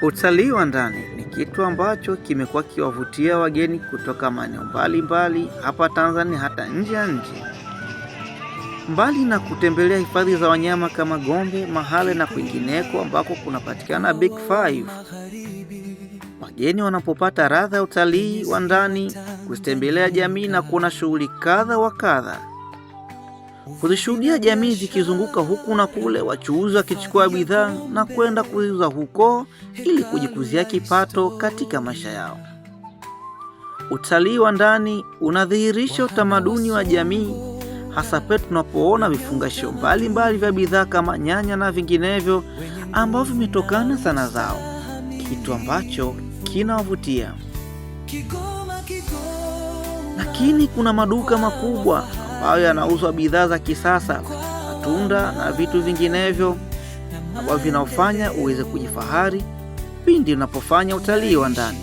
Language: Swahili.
Utalii wa ndani ni kitu ambacho kimekuwa kiwavutia wageni kutoka maeneo mbalimbali hapa Tanzania hata nje ya nchi. Mbali na kutembelea hifadhi za wanyama kama Gombe, Mahale na kwingineko ambako kunapatikana Big Five, wageni wanapopata radha ya utalii wa ndani, kuzitembelea jamii na kuona shughuli kadha wa kadha, kuzishuhudia jamii zikizunguka huku na kule, wachuuzi wakichukua bidhaa na kwenda kuziuza huko ili kujikuzia kipato katika maisha yao. Utalii wa ndani unadhihirisha utamaduni wa jamii, hasa pale tunapoona vifungashio mbalimbali vya bidhaa kama nyanya na vinginevyo ambavyo vimetokana sana zao, kitu ambacho kinawavutia. Lakini kuna maduka makubwa ambayo yanauzwa bidhaa za kisasa, matunda na vitu vinginevyo ambavyo vinaofanya uweze kujifahari pindi unapofanya utalii wa ndani.